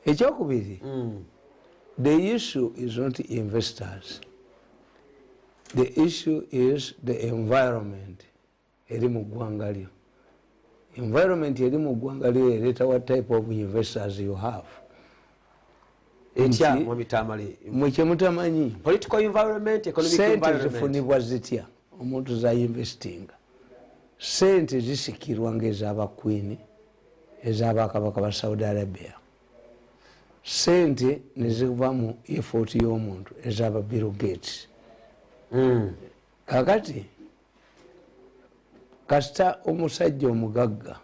Ekyokubiri, the issue is not investors, the issue is the environment eri mu ggwanga lyo. Environment eri mu ggwanga lyo ereeta what type of investors you have. Etya? Nti- Mwami Tamale, mwe kyemutamanyi, political environment, economic sente environment. Zifunibwa zitya omuntu za investinga? Sente zisikirwa nga ez'abakwini, ez'abakabaka ba Saudi Arabia, sente neziva mu effort y'omuntu, ez'aba Bill Gates. Kakati kasita omusajja omugagga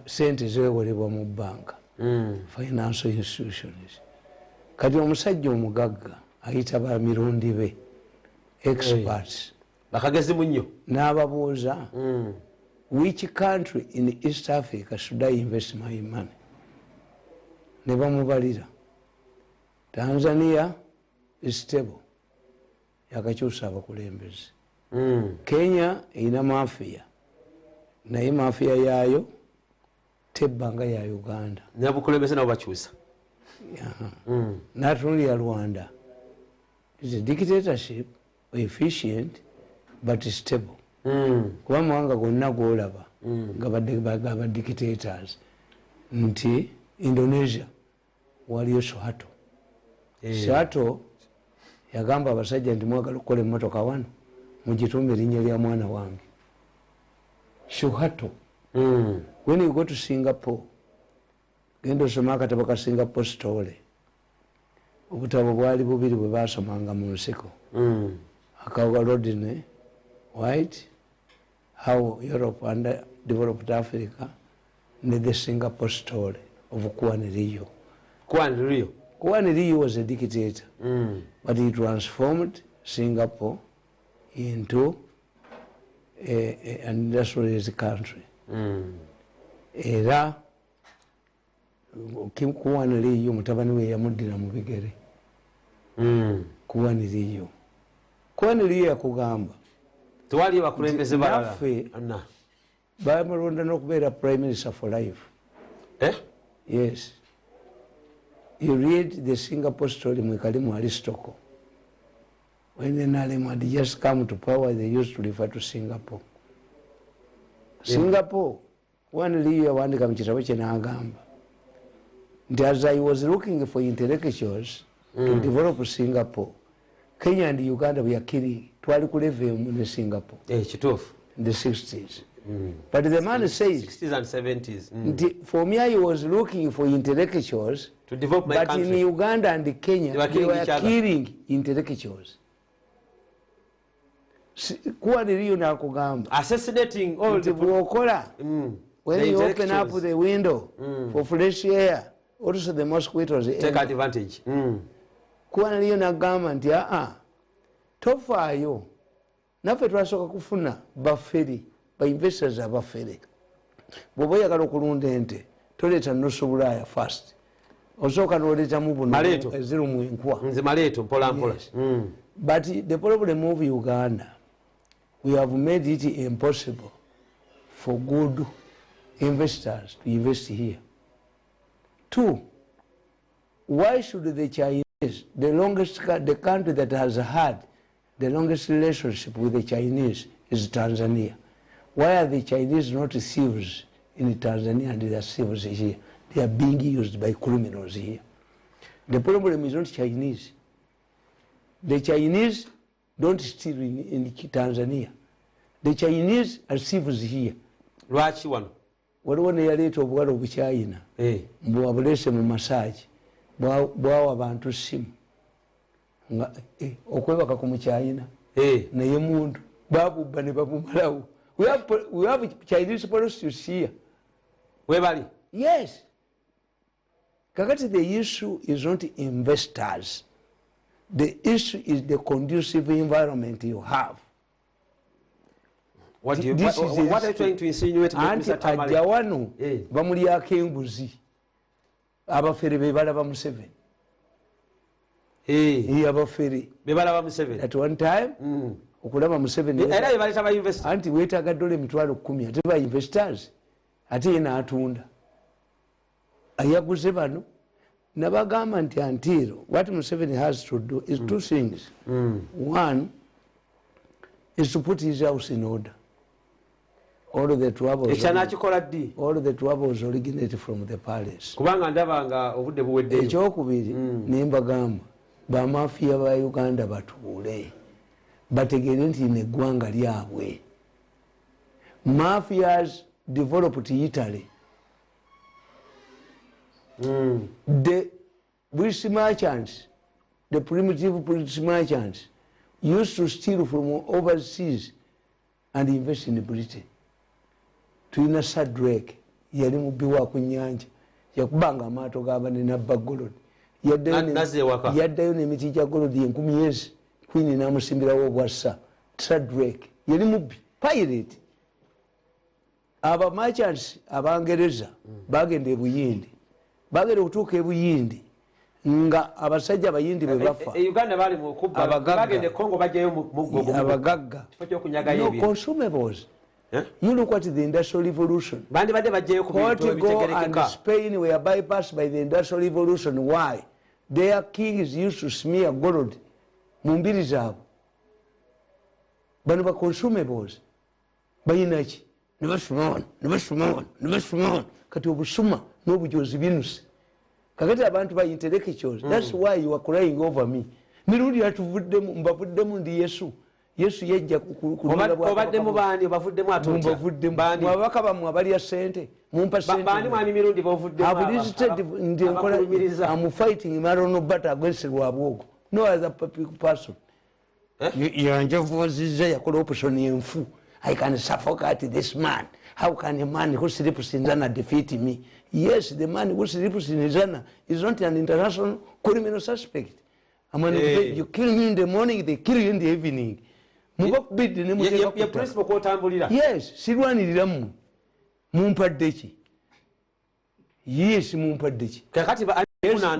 sente zewolebwa mu banka, financial institutions. Kati omusajja omugagga ayita ba mirundi be, experts, bakagezi munnyo, n'ababuuza, "Which country in East Africa should I invest my money?" Ne bamubalira, Tanzania is stable, yakakyusa abakulembeze. Kenya erina mafia, naye mafia yaayo tebbanga ya Uganda. Nabukulembeze nabo bakyusa. Natunulira Rwanda, is a dictatorship, efficient but stable, kuba mawanga gonna golaba nga ba dictators, nti Indonesia waliyo Suharto. Suharto yagamba abasajja nti, "Mwagala okukola emotoka wano, mugitume erinnya lya mwana wange Suharto." When you go to Singapore, genda osoma akatabo ka Singapore Story. Obutabo bwali bubiri bwe basomanga mu nsiko, akawa Rodney White, How Europe and Developed Africa, ne The Singapore Story of Kuan Liu. Kuan Liu. Kuan Liu was a dictator, but he transformed Singapore into an industrialized country. Era Kuan Liu mutabani we yamuddira mu bigere. Kuan Liu, Kuan Liu yakugamba Tewali bakulembeze balala. Naffe Anna. bamulonda n'okubeera prime minister for life. Eh? Yes, you read The Singapore Story, mwekali mu Aristotle. When the NRM had just come to power, they used to refer to Singapore. Singapore, Kuan Liu yawandika mu kitabo kye n'agamba nti, "As I was looking for intellectuals to develop Singapore, Kenya and Uganda were killing." Twali ku level emu ne Singapore Eh, kituufu. in the 60s, but the man says 60s and 70s. Nti, "For me, I was looking for intellectuals To develop my but country. in Uganda and Kenya They were they killing were each other. killing intellectuals." Kuan Liu nakugamba Assassinating all nti the bwokola, when The you open up intellectuals. the window for fresh air, also the mosquitoes Take enter. advantage. Kuan Liu nagamba nti, "Aa, tofaayo, naffe twasooka kufuna bafere, ba investors abafere. Bwoba oyagala okulunda ente, toleeta nusu bulaaya first, osooka noleetamu buno Maleeto. ezirumu enkwa." Nze maleeto mpola mpola. Yes. But the problem of Uganda, we have made it impossible for good investors to invest here. Two, why should the Chinese, the country that has had the longest relationship with the Chinese is Tanzania. Why are the Chinese not thieves in Tanzania and they are thieves here? They are being used by criminals here. The problem is not Chinese. The Chinese don't steal in Tanzania. The Chinese are thieves here. Lwaki wano? Waliwo neyaleeta obuwala obukyayina, Eh. mbu abuleese mu massage, bwawa bantu simu nga okwebaka ku mukyayina. Eh. Naye muntu babubba ne babumalawo. We have Chinese prostitutes here. Webali. Yes. Kakati the issue is not investors, the issue is the conducive environment you have. What do you, This is a what are you trying to insinuate, Anti Mr. Tamale? Ajja wano, Eh. bamulyako enguzi, abafere bebalaba Museveni. Eh. Eh, abafere. Bebalaba Museveni. At one time okulaba Museveni, Era bebaleeta ba investor. Anti wetaaga dola 100,000, ate ba investors, ate ye n'atunda, ayaguze bano. Nabagamba nti until what Museveni has to do is two things. One is to put his house in order. All the troubles, Ekyanakikola ddi? all the troubles originate from the palace. Kubanga ndaba nga obudde buweddeyo. Ekyokubiri, nembagamba bamafiya ba Uganda batuule bategeere nti lino eggwanga lyabwe. Mafias developed Italy. The British merchants, the primitive British merchants, used to steal from overseas and invest in Britain. Tulina Sir Drake, yali mubbi wa ku nnyanja, yakubanga amaato g'abanene abba gold. Nazza ewaka. Yaddayo n'emiti gya gold 1000 ezi, Queen n'amusimbirawo obwassa. Sir Drake yali mubbi, pirate. Aba merchants Abangereza bagenda e Buyindi, bagenda okutuuka e Buyindi nga abasajja Abayindi bwe bafa. E Uganda bali mu kubba. Abagagga. Bagenda e Congo bajjayo muggo gumu. Abagagga. Kifo ky'okunyagayo No ebintu. consumables. Eh? You look at the Industrial Revolution. Bandibadde bajjayo ku bintu Portugal and ebitegerekeka. Spain were bypassed by the Industrial Revolution. Why? Their kings used to smear gold mu mbiri zaabwe. Bano ba consumables bayina ki? Ne basuma wano, ne basuma wano, ne basuma wano. Kati obusuma n'obujozi binuse. Kakati abantu ba intellectuals, that's why you are crying over me. Mirundi yatuvuddemu, mbavuddemu, ndi Yesu. Yesu yajja kununula bwakabaka. Obadde mu baani obavuddemu ate otya? Mbavuddemu. Baani? Ababaka bammwe abalya ssente, mumpa ssente. Baani mwami Mirundi bovuddemu? I've listed ndi nkola. Abakulumiriza? I'm fighting Marono battle against Rwabwogo. No other person. Eh? Yanjovoozizza, yakola opposition enfu. I can suffocate this man. How can a man who sleeps in Zana defeat me? Yes, the man who sleeps in Zana is not an international criminal suspect. I mean, Eh. you kill me in the morning, they kill you in the evening. Mubakubidde ne muteeka ku Ye ttaka. principle kwotambulira. Yes, sirwanirira mmwe. Mumpadde ki? Yes, mumpadde ki? Kakati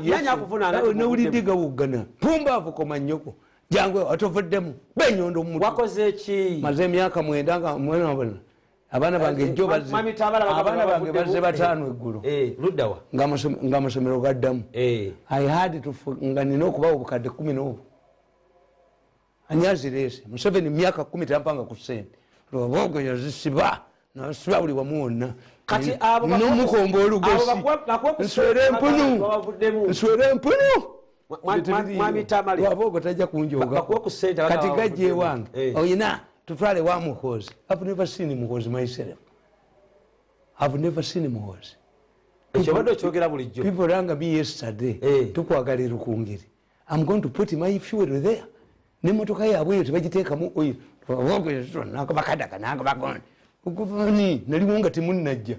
yani akuvunaana nti Nowulidde gawuggana. Pumbaavu, koma nnyoko. Jangu atovuddemu. Benyondo mu mutwe. Wakoze ki? Maze emyaka 9 nga mwena abaana bange ejjo bazze. Mwami Tabala bagamba Abaana bange bavuddemu. bazze 5 eggulo. Luddawa? Ng'amasomero gaddamu. I had to nga nina okubawa obukadde 10 n'obwo. Ani azireese? Museveni myaka 10 tampanga ku ssente. Lwabwogo yazisiba, nasiba buli wamu wonna. Kati abo N'omukomba olugosi. abo bakuwa ku Nswere ssente empunu. babavuddemu. Nswere empunu. Mwami Tamale. Lwabwogo tajja kunjooga. Bakuwa ku ssente bagamba Kati gajja babavuddemu. ewange. Oyina tutwale wa Muhoozi. I've never seen Muhoozi myself. I've never seen Muhoozi. Ekyo obadde okyogera bulijjo. People rang me yesterday. Tukwagala Rukungiri. I'm going to put my fuel there. N'emmotoka yaabwe eyo tebagiteekamu oil. Nakabakadaka nakabagonda. Okuvani naliwo nga temunnajja.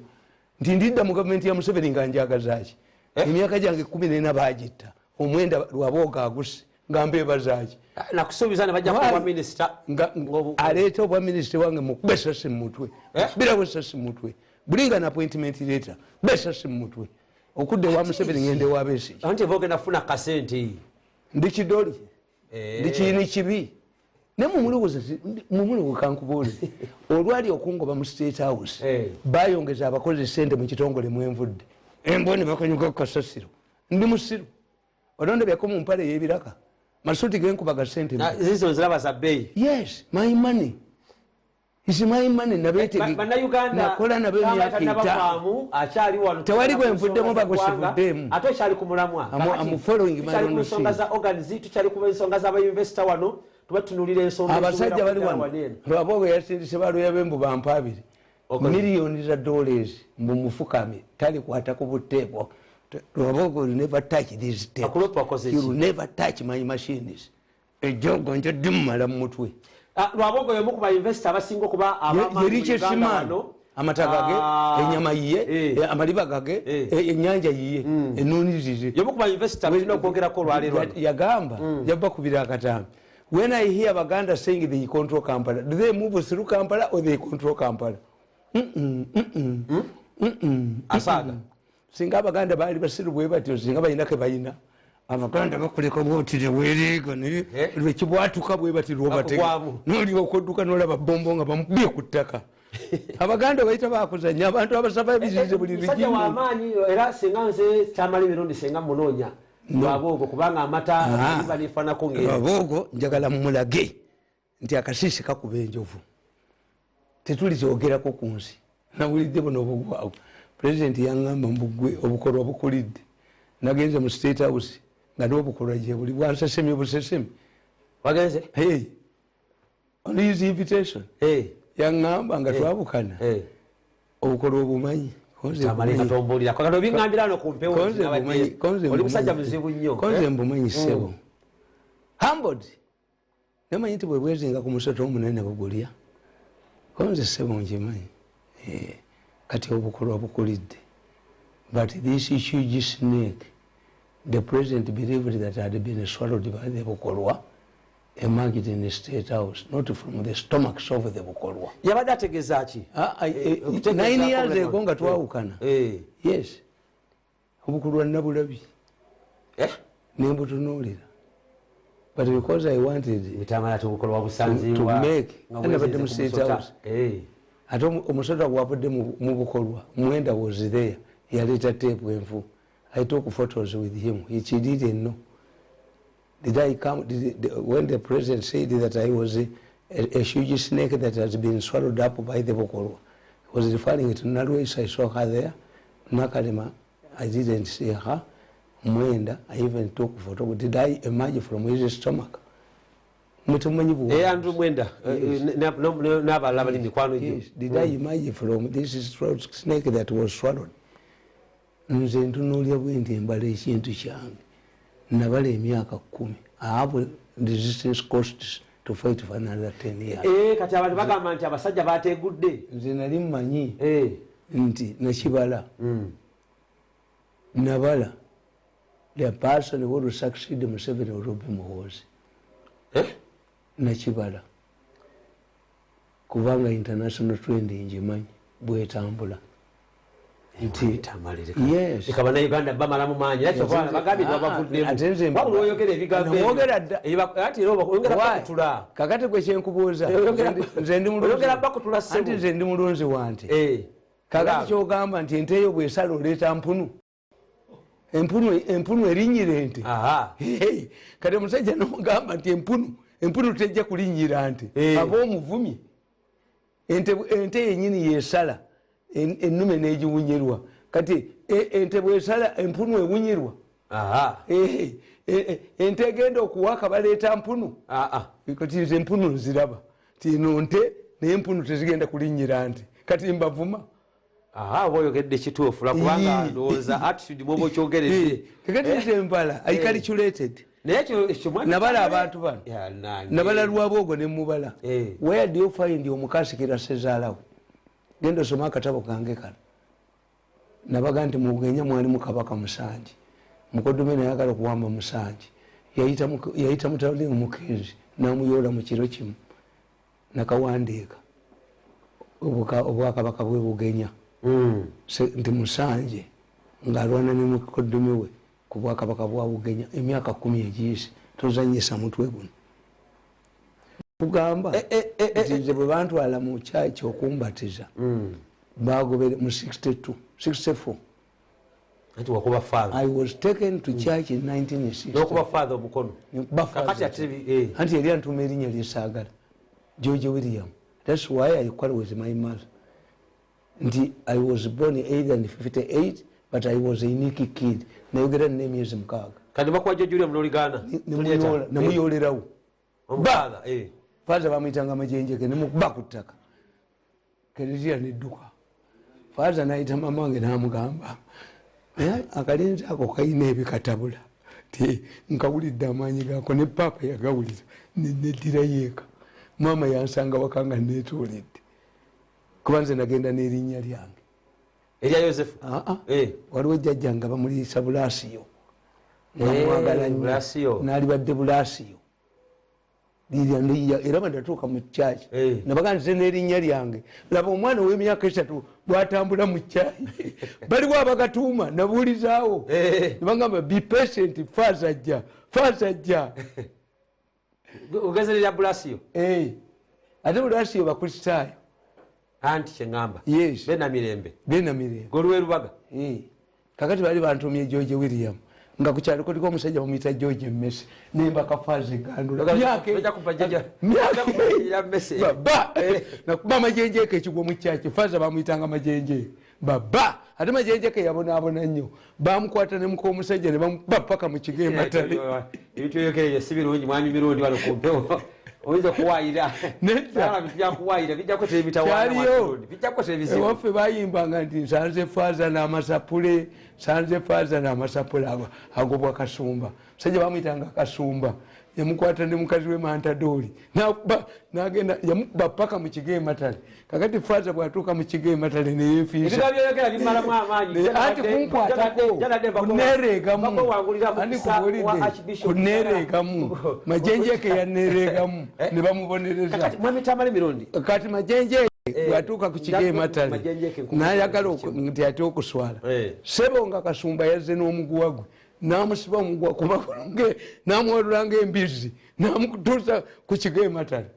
Nti ndidda mu gavumenti ya Museveni nga njagazaaki. Eh? Emyaka gyange 14 baagitta. 9 Lwabwogo aguse nga mbeebazaaki. Nakusuubiza ne bajja Why? kuwa minisita. Nga aleeta obwa minisita wange mukube esasi mu mutwe. Eh? Birawo esasi mu mutwe. Bring an appointment letter. Kuba esasi mu mutwe. Okudda ewa Museveni ngende ewa Besigye. Anti eba ogenda kufuna kasente. Ndi kidoli. Ndi kiyini kibi. Ne mumulowooza, mumulowooza kankubuule. Olwali okungoba mu State House, bayongeza abakozi ssente mu kitongole mwenvudde. Embwa ne bakanyuga ku kasasiro. Ndi musiru. Olondebyako mu mpale ey'ebiraka. Masuuti genkuba ga ssente. Na, zizo nziraba za bbeeyi. Yes, my money. Is my money, nabeetege. Bannayuganda Nakola nabo Tamba emyaka tannaba 5. vaamu, akyali wano. Tewali gwe Tukyali ku nvuddemu nsonga za bagwe ggwanga. sivuddemu. Ate okyali ku mulamwa. Kakati I'm following my tukyali ku own nsonga thing. za organs, tukyali ku nsonga z'abayinvesita wano, tuba tutunuulira ensonga Abasajja eziwera bali ddala wano. wano eno. Lwabwogo yasindise balooya be mbu bampa 2. Miliyoni za dollars mbu mufukame, talikwata ku buteebo. Lwabwogo will never touch these tapes. Akulopa akoze He ki? will never touch my machines. Ejjogo njo ddimumala mu mutwe. Lwabwogo y'omu ku ba investor abasinga okuba ab'amaanyi Ye mu richest Uganda man. wano. Amata gage, ennyama yiye, amaliba gage, ennyanja yiye, ennuuni zize. Y'omu ku ba investor tulina okwogerako olwaleero wano. Yagamba, yabakubira akatambi. When I hear Baganda saying they control Kampala, do they move through Kampala or they control Kampala? Asaaga. Singa Abaganda baali basiru bwe batyo, singa balina ke balina. Abaganda bakuleka bwoti teweereega, naye lwekibwatuka bwe bati lwobatega. Bakugwamu. N'olyoka odduka n'olaba bombo nga bamukubye ku ttaka. Abaganda bayita bakuzanya abantu abasaba ebizize buli musajja regime. W'amaanyi, era singa nze Tamale Mirundi senga munoonya Lwaboogo, kubanga amata aliba nefaanako ngeri. Aboogo njagala mumulage nti akasiisi kakuba enjovu, tetulikyogerako ku nsi. Nawulidde buno obugwawo. Pulezidenti yaŋŋamba mbugwe obukolwa bukulidde. Nagenze mu State House nga n'obukolwa gye buli bwansesemye busesemi. Wagenze? Hey, on his invitation. Yaŋŋamba nga twabukana obukolwa obumanyi. Konze Tamale mbumanyi. Katombuulira kati obiŋŋambira wano ku mpewo. Konze mbumanyi, konze Oli musajja mbumanyi. muzibu nnyo. Konze mbumanyi ssebo. Humbled. Namanyi nti bwe bwezinga ku musota omunene bugulya. Konze ssebo nkimanyi. Kati obukolwa bukulidde. But this huge snake, the president believed that had been swallowed by the bukolwa, emerged in the State House, not from the stomachs of the bukolwa. Yabadde ategeeza ki? Ah, ah, Okutegeeza 9 years ko ago nga twawukana. Yes. Obukolwa nabulabi. Nembutunuulira. But because I wanted Mitamala ati obukolwa busanziwa to make, nga nabadde mu bwezinze ku State musota. House. Ate omusota gwavudde mu bukolwa, Mwenda was there, yaleeta tape enfu. I took photos with him. He didn't know. Did I come, when the president said that I was a huge snake that has been swallowed up by the bukolwa, he was referring to Nalweyiso. I saw her there. Nakalema, I didn't see her. Mwenda, I even took photo. Did I emerge from his stomach? Mutumanyi buwanguzi. Andrew Mwenda n'abalala bali mikwano gyo. Yes. Did I emerge from this snake that was swallowed? Nze ntunuulira bwe nti embala ekintu kyange. Nabala emyaka 10. I have resistance costs to fight for another 10 years. Kati abantu bagamba nti abasajja bategudde. Nze nali mmanyi nti nakibala. Nabala the person who will succeed Museveni will be Muhoozi. Nakibala kubanga international trend ngimanyi bwetambula nti Yes. Leka Bannayuganda bamalamu maanyi, era kyova olaba bagambye nti babavuddemu. Ate nze Wabula oyogera ebigambo ebyo. Namwogera dda. Ati era oyongera Why? bakutula. Kakati gwe kyenkubuuza, nze ndi mulunzi. Oyongera bakutula, ssebo. Anti nze ndi mulunzi wante. Kakati Bravo. kyogamba nti ente eyo bwesala oleeta mpunu, empunu erinnyira ente. Hey, kati omusajja nomugamba nti empunu tejja kulinnyira nte. Aba omuvumye. Ente yennyini yesala ennume n'egiwunyirwa. Kati ente bwesala empunu ewunyirwa. Ente egenda okuwaka baleeta mpunu. Kati nze empunu nziraba ti eno nte, naye empunu tezigenda kulinnyira nte. Kati mbavuma. Oba oyogedde kituufu, lwakubanga ndowooza attitude bw'oba okyogeredde. Kakati nze mbala, I calculated. Naye ekyo mwami Nabala Tamale- abantu bano. Ya, nange. Nabala Lwabwogo ne mubala. Where do you find omukasikira sezaalawo? Genda osome akatabo kange kano. Nabaga nti mugenya mwalimu Kabaka Musangi. Mukoddomi nayagala okuwamba Musangi. Yayita mutabani Omukenzi n'amuyoola mu kiro kimu. Nakawandiika obwakabaka bwe Bugenya. Nti Musanje ng'alwana ne mukoddomi we ku bwakabaka bwa Bugenya emyaka 10 egiyise. Tozanyisa mutwe guno. Kugamba nti nze bwe bantwala mu kyaki okumbatiza, bagobere mu 62, 64. Anti wakuba father. I was taken to church in 1960. N'okuba father omukono. Nkuba father. Kakati ate Anti yali antuma erinnya lyesaagala, George William. That's why I quarrel with my mother. Nti I was born either in 58, but I was a unique kid. Nayogera nina emyezi 6. Kati bakuwa George William n'oligaana? Nemuyolerawo. Omufather, Father bamuyitanga Majenjeke, nemukuba ku ttaka. Kereziya nedduka. Father n'ayita mama wange n'amugamba, akalenzi ako kalina ebikatabula. Ti nkawulidde amaanyi gaako ne paapa yagawulira, neddirayo eka. Maama yansanga waka nga neetooledde. Kuba nze nagenda n'erinnya lyange. Erya Yosefu? Aa. Waliwo jjajja nga bamuliyisa Bulasiyo. Nga mwagala nnyo. Bulasiyo. N'alibadde Bulasiyo. Lirya, era bwe natuuka mu kyaki, nabaga nze n'erinnya lyange. Laba omwana ow'emyaka 3 bw'atambula mu kyaki. Baliwo abagatuuma, nabuulizaawo. Ne bagamba, be patient, faaza ajja, faaza ajja. Ogezerera Bulasiyo? Ate Bulasiyo Bakristaayo. Anti kyengamba. Yes. Benamirembe. Benamirembe. Golwe Rubaga. Kakati bali bantumye George William. Nga kukyalo kuliko omusajja bamuyita George Messi. Nemba kafazi gandula. Myaka Messi. Baba. Nakuba majenjeke ekigwo mu kyaki. Faza bamuyitanga majenjeke. Baba. Ate majenjeke yabonaabona nnyo. Bamukwata ne muka omusajja ne bamukuba paka mu kigo e Matale. Ebintu ebyogereye si birungi mwami Mirundi wano ku mpewo. Oyinza kuwaayira. Bijja kuwaayira, bijja kuleetera emitawaana Mirundi. Bijja kuleetera ebizibu. Ewaffe bayimbanga nti nsanze faaza n'amasapule, nsanze faaza n'amasapule agobwa Kasumba. Musajja bamuyitanga Kasumba. Yamukwata ne mukazi we Mantadoli. N'agenda yamukuba paka mu kigo e Matale. Kakati faaza bw'atuuka mu kigo e Matale ne yeefiisa. Ebigambo by'oyogera bimalamu amaanyi. Anti kunkwatako, kunneereegamu. Anti kubuulidde, kunneereegamu. Majenjeke yanneereegamu ne bamubonereza. Kakati mwami Tamale Mirundi. Kati Majenjeke bw'atuuka ku kigo e Matale n'ayagala nti ate okuswala. Ssebo nga Kasumba yazze n'omuguwa gwe. Namusiba omuguwa ku magulu ge, n'amuwalula ng'embizzi, n'amutuusa ku kigo e Matale.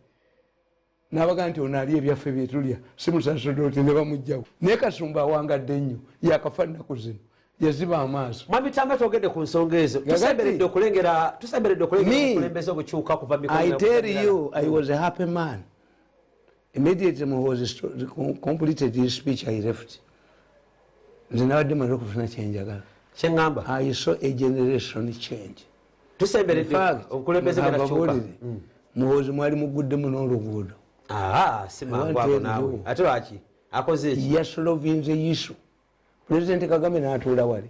N'abaga nti ono ali ebyaffe bye tulya, si musasodooti ne bamuggyawo. Naye Kasumba awangadde nnyo, yakafa nnaku zino, yaziba amaaso. Mwami Tamale twogedde ku nsonga ezo. Tusemberedde okulengera obukulembeze obukyuka kuva mu mikono. I tell you, I was a happy man. Immediately Muhoozi completed his speech, I left. Nze nabadde mala okufuna kye njagala. Kyengamba. I saw a generation change. Tusemberedde obukulembeze bw'akyuka. Muhoozi mwali muguddemu n'oluguudo. Si mangu ago naawe. Ate lwaki? Akoze eki? Yasolovinze issue. President Kagame n'atuula wali.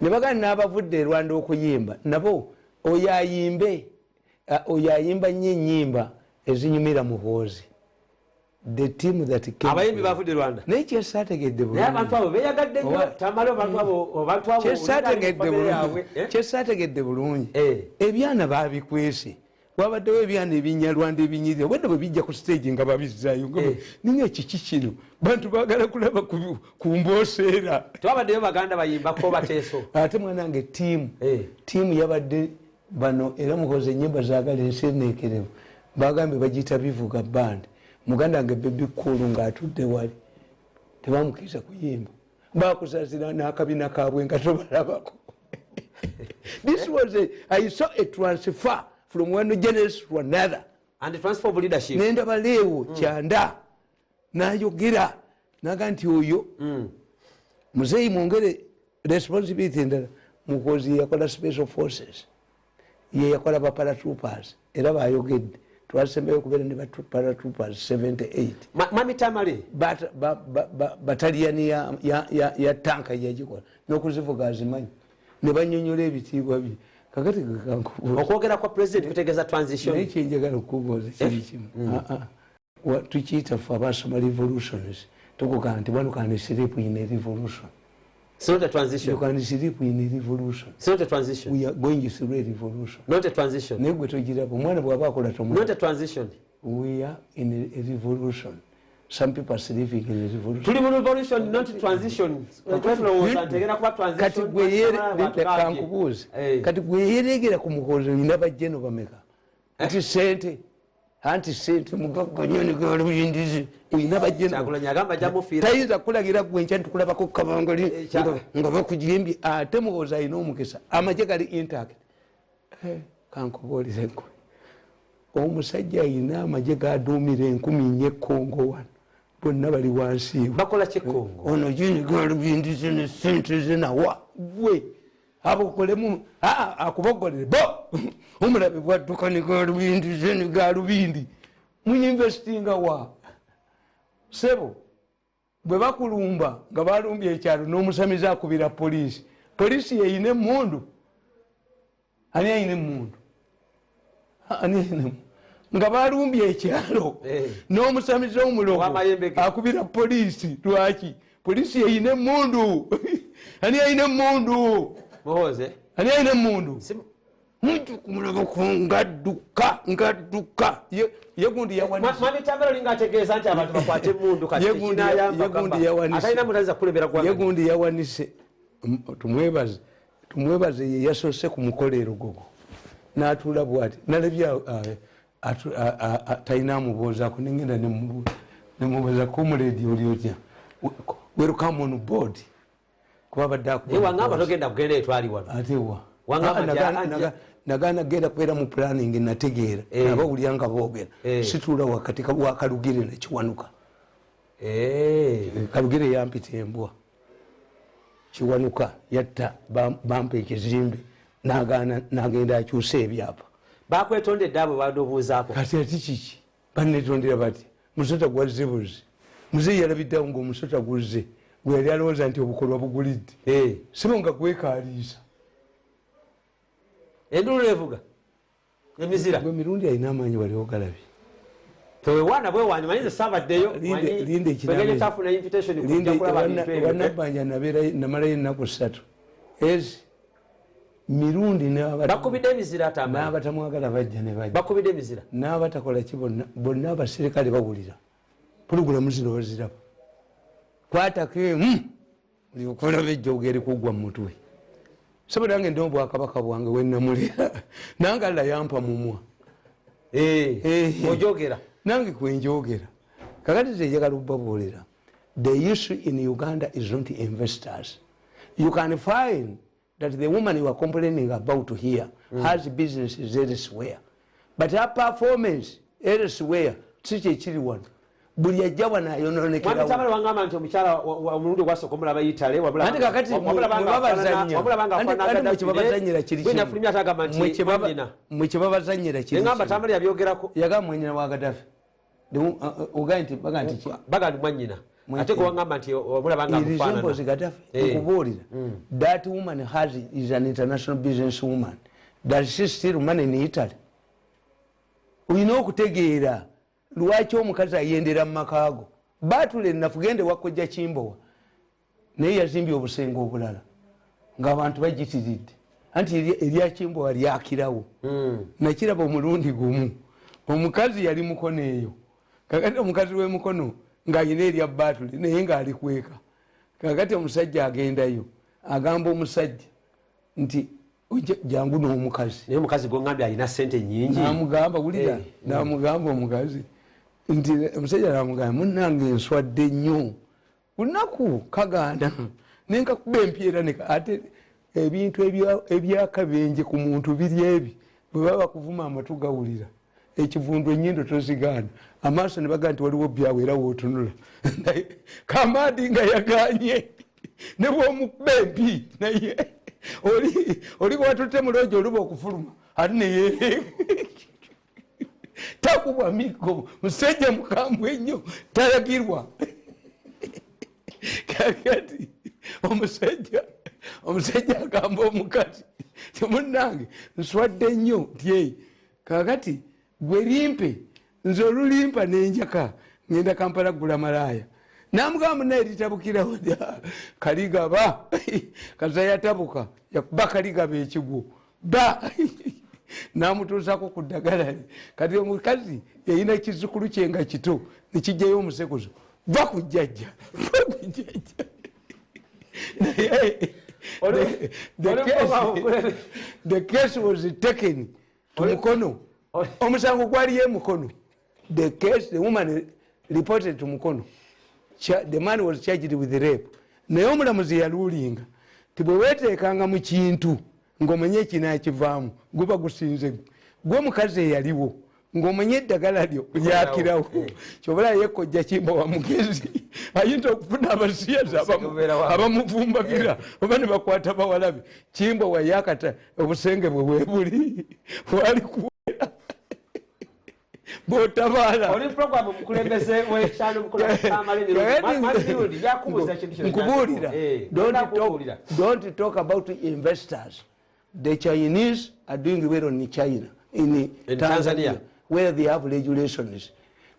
Ne bagamba n'abavudde e Rwanda okuyimba nabo oyo ayimbe, oyo ayimba nnyo ennyimba ezinyumira Muhoozi. The team that came. Abayimbi bavudde Rwanda. Naye kyesaategedde bulungi. Naye abantu abo beeyagadde nnyo. Tamale abantu abo Kyesaategedde bulungi. Ebyana baabikwese. Wabaddewo ebyana ebinnyalwanda ebinyirira. Obwedda bwe bijja ku stage nga babizzaayo. Ninga kiki kino? Bantu baagala kulaba ku mbooseera. Tewabaddeyo Baganda bayimbako Bateeso. Ate mwanange ttiimu. Ttiimu yabadde bano era Muhoozi ennyimba zaagala enseneekerevu. Bagambye bagiyita Bivuga Band. Muganda wange Bebe Cool ng'atudde wali. Tebamukkiriza kuyimba. Bakusasira n'akabina kaabwe nga tobalabako. This was I saw a transfer from one generation to another. And the transfer of leadership. Nendaba Leo Kyanda n'ayogera n'agamba nti oyo muzeeyi mwongere responsibility endala. Muhoozi yakola special forces. Ye yakola ba paratroopers era bayogedde. Twasembeyo okubeera ne paratroopers 78. Mwami Tamale. Battalion ya tanka yagikola n'okuzivuga azimanyi. Ne bannyonnyola ebitiibwa bye. Kakati kankubuuza. Okwogera kwa president kutegeeza transition. Naye kye njagala okukubuuza kiri kimu. Tukiyita ffe abasoma revolutions. Tukugamba nti one can sleep in a revolution. It's not a transition. You can sleep in a revolution. It's not a transition. We are going through a revolution. Not a transition. Naye gwe togiraba omwana bw'aba akola tomulaba. Not a transition. We are in a revolution. Some people are sleeping in a revolution. Tuli mu revolution, not transition. Kati gwe kankubuuze. Kati gwe yeregera ku Muhoozi olina bajjeno bameka? Nti ssente. Anti ssente mugagga nnyo ne galubindizi. Olina bajjeno. Kyagulanyi agamba ajja mufiira. Tayinza kukulagira gwe enkya ntukulabako kabangali nga bakujimbye ate Muhoozi alina omukisa. Amagye gali intact. Kankubuulire gwe. Omusajja alina amagye gaduumira 4,000 e Congo wano. Bonna bali wansi we. Bakola ki Congo? Ono jini galubindizi ne ssente ze nawa. Gwe abukolemu akubogolere bo. Omulabe bwadduka ne galubindizi ne galubindi. Muinvestinga wa? Ssebo bwe bakulumba nga balumbye ekyalo n'omusamize akubira poliisi. Poliisi yeyina emmundu. Ani ayina emmundu? Ani ayina emmundu? Nga balumbye ekyalo n'omusamize omulogo akubira poliisi. Lwaki? Poliisi yeyina emmundu. Ani ayina emmundu? Muhoozi. Ani ayina emmundu? Muntu kumulabako ngadduka ngadduka. Ye gundi yawanise. Mwami Tamale olinga ategeeza nti abantu bakwate emmundu kati kinayamba gamba. Atalina muntu ayinza kukulembera ggwanga. Ye gundi yawanise. Tumwebaze. Tumwebaze ye yasoose ku mukola e Lugogo. N'atuula bw'ati. Nalabye talina amubuuzaako nengenda ne mubuuza. Nemubuuza, "Comrade, oli otya? Welcome on board." Kuba badde akuba. Wangamba togenda kugenda, etwali wano. Ate wa? Wangamba Ah, nti, nagaana genda kubeera mu planning. Nategeera nabawulira nga boogera. Situula wakati wa Kalugire nekiwanuka. Kalugire yampita embwa. Kiwanuka yatta bampa ekizimbe, nagaana, nagenda akyusa ebyapa. Bakwetondedde abo badobuuzaako? Kati ati kiki banetondera bati musota gwazze buzi. Muzeeyi yalabiddeawo nga omusota guzze, gwe yali alowooza nti obukolwa bugulidde. Sibo nga gwekaliisa. Endulu evuga emizira. Gwe mirundi alina amaanyi, wali ogalabye. Tewewaana bwewaani, manyi nze saabaddeyo. Linda ekinabe. Tafuna invitation Linda, kujja kulaba bintu ebyo. Wanabbanja namalayo ennaku 3 ezi mirundi Bakubidde emizira ate amaanyi. n'abatamwagala bajja ne bajja. Bakubidde emizira. N'abatakola ki, bonna bonna abaserikale bawulira pulogulamu zino, baziraba. Kwatako emu olyokolaba ejjooga erikuggwa mu mutwe. Sebo, nange ndi obwakabaka bwange wenamulira, nange Alla yampa mumwa. Ojogera. Nange kwenjogera. Kakati nze njagala okubabuulira, the issue in Uganda is not investors. You can find that the woman you are complaining about here has businesses elsewhere, but her performance elsewhere si kyekiri wano. Buli ajja wano Mwami ayononekerawo. Tamale, wangamba nti omukyala omulundi ogwasooka omulaba Italy. Anti kakati mwe babazannya. Anti mwe kyebabazannyira kiri kimu. Nafulumya ate agamba nti Mwe mwannyina. Mwe kyebabazannyira kiri Neŋŋamba kimu. Tamale yabyogerako. Yagamba mwenyina wa Gadafi. Ogaye nti baga nti ki? Baga nti mwannyina, ate gwe wangamba nti omulaba nga He resembles amufaanana. Gaddafi. Nkubuulira, that woman has is an international business woman. Does she steal money in Italy? Olina okutegeera lwaki omukazi ayendera mu makaago. Batule enafu, gende wakojja Kimbowa, naye yazimbye obusenge obulala ng'abantu bagitiridde. Anti erya Kimbowa lyakirawo. Nakiraba omulundi gumu, omukazi yali Mukono eyo. Kakati omukazi w'emukono ng'ayina erya batule, naye ng'alikweka. Kakati omusajja agendayo, agamba omusajja nti, "Jangu n'omukazi." Naye omukazi gweŋŋambye alina sente nyingi. Namugamba, wulira, namugamba omukazi nti, omusajja namugamba, "Munange, nswadde nnyo lunaku kagaana nenkakuba empiera." Ate ebintu ebyakabenje ku muntu biri ebi, bwe baba bakuvuma amatu gawulira ekivundu, enyindo tozigaana, amaaso ne bagaa nti waliwo byawe era wootunula. Naye Kamaadi nga yaganye ne bwomukuba empi, naye oli watutte muloogi oluba okufuluma ate neye takubwa miggo. Musajja mukambwe nnyo, talagirwa. Kakati omusajja agamba omukazi timunange, nswadde nnyo nti kakati gwe limpe, nze olulimpa nenjaka ngenda Kampala gula malaaya. Namugamba, "Munaye, litabukirawo kaligaba." Kaza yatabuka, yakuba kaligaba ekigwo ba namutuusako ku ddagala lye. Kati omukazi yayina kizukulu kye nga kito, nekijjayo omusekuzo, "Va ku jjajja, va ku jjajja." Naye the case was taken to Mukono. Omusango gwaliyo emukono. The case, the woman reported to Mukono. The man was charged with rape, naye omulamuzi yaluulinga ti bwe weteekanga mu kintu ng'omanye ekinakivaamu, guba gusinze gwe. Gwe omukazi eyaliwo ng'omanye eddagala lyo lyakirawo, kyobala yekojja Kimba wa mugezi, ayinza okufuna abasiyazi abamuvumbagira oba ne bakwata bawalabe. Kimba wayakata obusenge bwe webuli wali kuwera bwotabaala. Oli program omukulembeze w'ekyalo omukulu Tamale Mirundi. Mwami Mirundi, byakubuuza ekintu kino. Nkubuulira, Nkubuulira. don't talk about investors. The Chinese are doing well in China, in, In Tanzania, Tanzania, where they have regulations.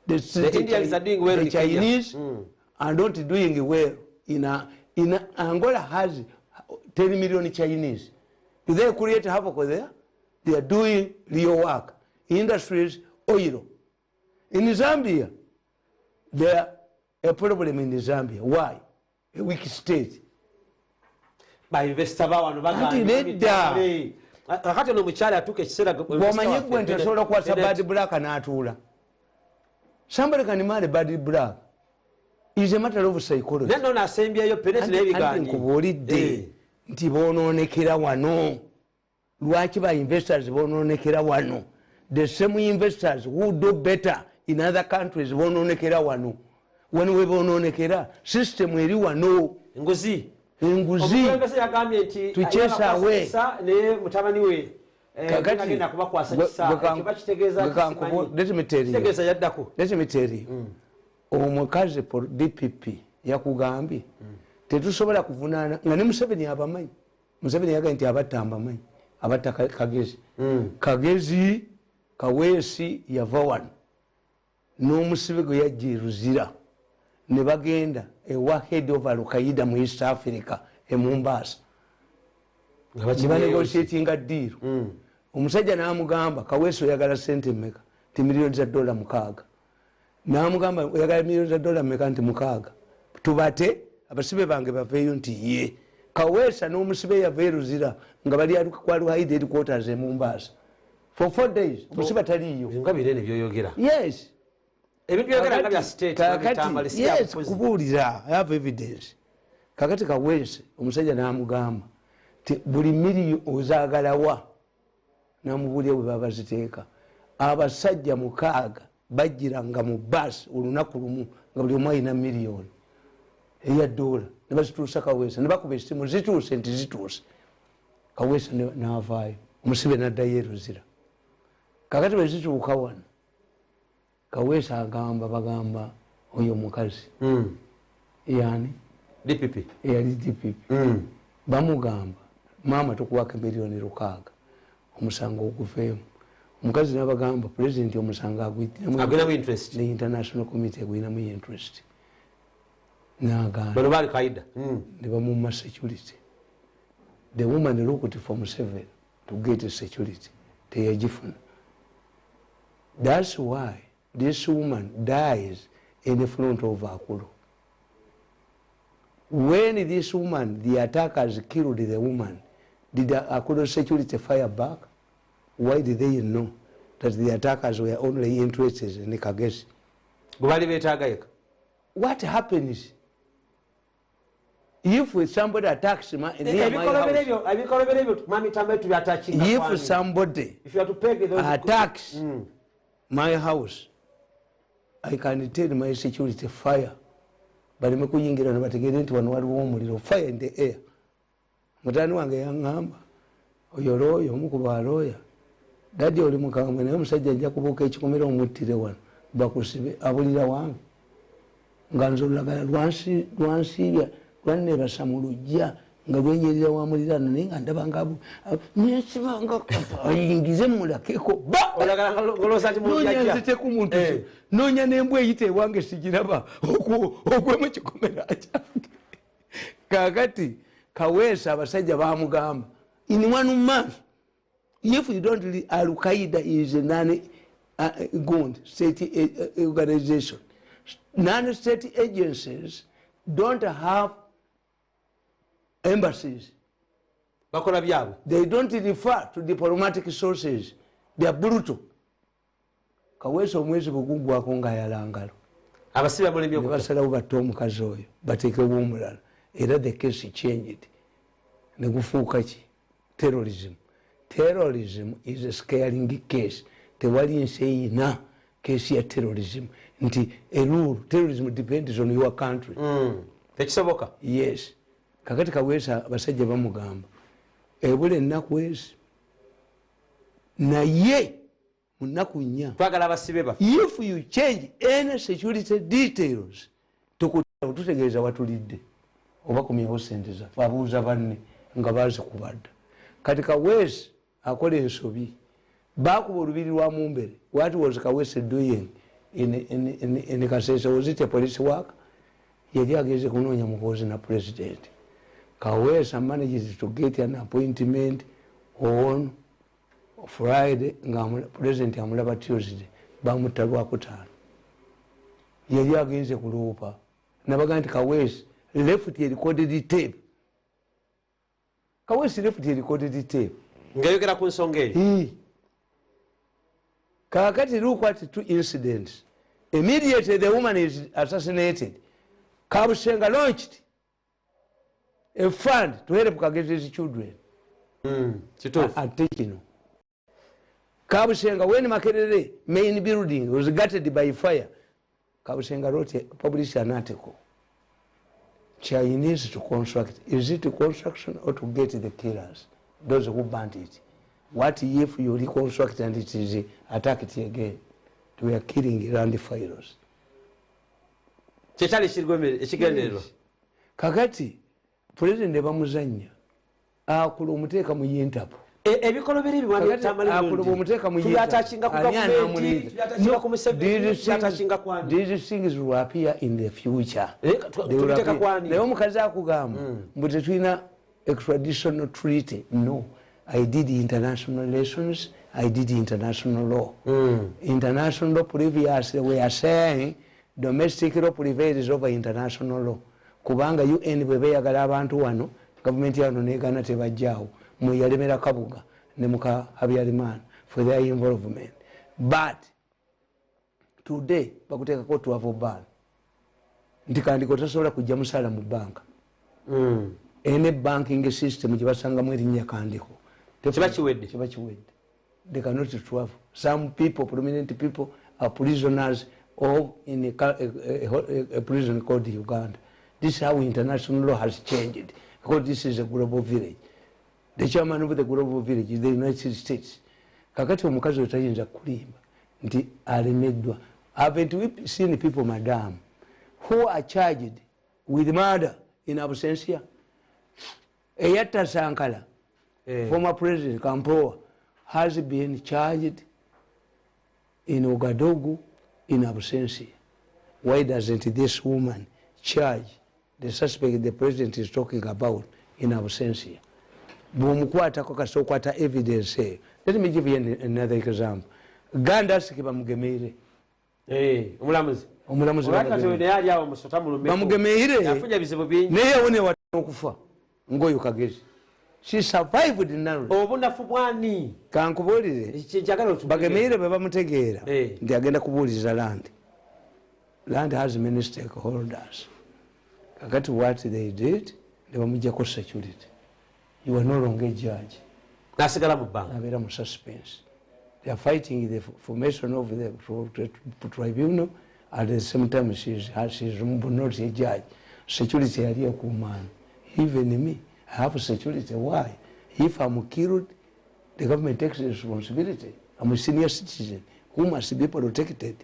The Indians are doing well The in Kenya. Chinese are not doing well in Angola. Has 10 million Chinese. Do they create havoc there? They are doing real work, industries, oil. In Zambia, there are a problem in Zambia. Why? A weak state. Ba investor ba wano Anti nedda. Kakati ono omukyala atuuka ekiseera Bw'omanyi gwe nti osobola okuwasa Bad Black n'atuula. Somebody can marry Bad Black. Is a matter of psychology. Neno nasembyeyo penesi n'ebiganyi. Nkubuulidde nti bonoonekera wano. Lwaki ba investors bonoonekera wano? The same investors who do better in other countries bonoonekera wano. Wano we bonoonekera, system eri wano. Enguzi. Enguzi. Omukulembeze yagambye nti To chase away. Naye mutabani we Kakati, agenda kubakwasa kisa, ekyo bakitegeeza ki simanyi. Let me tell you. Kitegeeza yaddako. Let me tell you. Omukazi DPP yakugambye tetusobola kuvunaana nga ne Museveni abamanyi. Museveni yagambye nti abatta mbamanyi, abatta Kagezi. Kagezi Kaweesi yava wano n'omusibe gwe yajja e Luzira ne bagenda ewa head of Al-Qaeda mu East Africa e Mombasa. Nga bakibeeyo. Ne banegotiatinga deal. Omusajja n'amugamba, Kaweesi oyagala ssente mmeka? Nti miliyoni za dola 6. N'amugamba oyagala miliyoni za dola mmeka? Nti 6. Tubate abasibe bange baveeyo nti ye. Kaweesa n'omusibe yava e Luzira nga bali ku Al-Qaeda headquarters e Mombasa. For 4 days, omusibe taliiyo. Nga binene by'oyogera. Yes. Ebintu by'oyogera nga bya state, babitambala, si bya bufuzi. Kubuulira, I have evidence. Kakati Kaweesa omusajja n'amugamba nti buli miliyoni ozaagalawa, n'amubuulira bwe baba baziteeka. Abasajja 6 bajjiranga mu baasi olunaku lumu nga buli omu alina miliyoni eya dola, ne bazituusa Kaweesa, ne bakuba essimu zituuse nti zituuse. Kaweesa n'avaayo, omusibe n'addayo e Luzira. Kakati bwe zituuka wano, Kaweesa agamba, bagamba oyo omukazi. Yani? DPP. Eyali DPP. Bamugamba, maama tukuwako miliyoni 6, omusango oguveemu. Omukazi n'abagamba, pulezidenti omusango agwinamu Agwinamu interest. Ne international committee agwinamu interest. N'agaana. Bano baali Qaeda. Ne bamumma security. The woman looked for Museveni to get security. Teyagifuna. That's why this woman dies in the front of Akulu. When this woman, the attackers killed the woman, did the Akulu security fire back? Why did they know that the attackers were only interested in Kagezi? Gwe baali beetaaga yekka. What happens if somebody attacks near my house? Ebikolobero ebyo, Mwami Tamale, tubyatakinga If kwani? somebody If you are to peg those attacks my house, I can tell my security fire. Baleme kuyingira ne bategeere nti wano waliwo omuliro, fire in the air. Mutani wange yaŋŋamba, oyo looya, omu ku balooya, daddy oli mukambwe naye omusajja ajja kubuuka ekikomera omuttire wano, bakusibe, abulira wange. Nga nze olulagala lwansiibya, lwanneebasa mu luggya, nga lwenyerera wa muliraano, naye nga ndaba nga nesibanga ayingize mmulakeko. Ba! Olagala nga lolooza nti mu luggya Noonya ajja. nzite ku muntu ki? Noonya n'embwa eyita ewange sigiraba, ogwe mu kikomera kyange. Kaakati Kaweesa abasajja baamugamba, in 1 month, if you don't leave, Al-Qaeda is a non-gond state organization. Non-state agencies don't have embassies. Bakola byabwe. They don't refer to diplomatic sources. They are brutal. Kaweesa omwezi bwe guggwako ng'ayala ngalo. Abasibe bamulemye Ne okutta. basalawo batte omukazi oyo, bateekewo omulala. Era the case changed. Ne gufuuka ki? Terrorism. Terrorism is a scaring case. Tewali nsi eyina case ya terrorism. Nti a rule, terrorism depends on your country. Tekisoboka. Yes. Kakati Kaweesa abasajja bamugamba, ebula ennaku ezi. Naye mu nnaku 4. Twagala abasibe baffe. If you change any security details, tutegeeza watulidde. Oba komyawo ssente zaffe, abuuza banne nga baazikubadda. Kati Kaweesi akola ensobi. Baakuba olubiri lwa Mumbere. What was Kaweesi doing in Kasese? Was it a police work? Yali ageze kunoonya mukozi na president. Kaweesa managed to get an appointment on Friday, nga president amulaba Tuesday, bamutta Lwakutaano. Yali agenze kuloopa. Nabaga nti Kaweesi left a recorded tape. Kaweesi left a recorded tape. Ng'ayogera ku nsonga eyo. Hii. Kaakati look at 2 incidents. Immediately the woman is assassinated. Kabusenga launched a fund to help Kagezi's children. Ate kino, Kabusenga, when Makerere main building was gutted by fire, Kabusenga wrote, published an article. Chinese to construct. Is it construction or to get the killers, those who burnt it? What if you reconstruct and it is attacked again? We are killing land fires. Kyekyali ekigendererwa. Kakati President bamuzanya akula omuteeka mu Interpol. Ebikolobero akula omuteeka mu tubyatakinga ku gavumenti, tubyatakinga ku Museveni, tubyatakinga ku ani? These things will appear in the future. Tubiteeka ku ani? Naye omukazi akugamba mbu tetulina extradition treaty. No, I did international relations, I did international law. International law previously we are saying domestic law prevails over international law. Kubanga UN bwe beyagala abantu wano, gavumenti yano negana tebajjaawo, mweyalemera Kabuga ne muka Habyarimana for their involvement. But today bakuteekako travel ban nti Kandiko tasobola kujja musaala mu banka. Ene banking system gye basangamu erinnya Kandiko kiba kiwedde. Kiba kiwedde. They cannot travel. Some people, prominent people, are prisoners of in a prison called Uganda. This is how international law has changed, because this is a global village. The chairman of the global village is the United States. Kakati omukazi oyo tayinza kulimba nti alemeddwa. Haven't we seen people, madam, who are charged with murder in absentia? Eyatta Sankara, former president Kampoa, has been charged in Ouagadougou in absentia. Why doesn't this woman charge the suspect the president is talking about in absentia? Bw'omukwatako kasita okwata evidence eyo. Let me give you another example. Gandasiki bamugemeire. Omulamuzi. Omulamuzi. Olwakati oyo naye ali awo musota mulumeko. Bamugemeire. Yafunye ebizibu bingi. Naye yawone okufa ng'oyo Kagezi. She survived narrowly. Obunafu bwani? Kankubuulire. Njagala otubuulire. Bagemeire bwe bamutegeera nti agenda kubuuliza land. Land has many stakeholders. Kakati what they did, ne bamugyako security. You are no longer a judge. Nasigala mu bbanga. Abeera mu suspense. They are fighting the formation of the tribunal. At the same time, she is not a judge. Security yali ekuumaana. Even me, I have security. Why? If I'm killed, the government takes the responsibility. I'm a senior citizen who must be protected.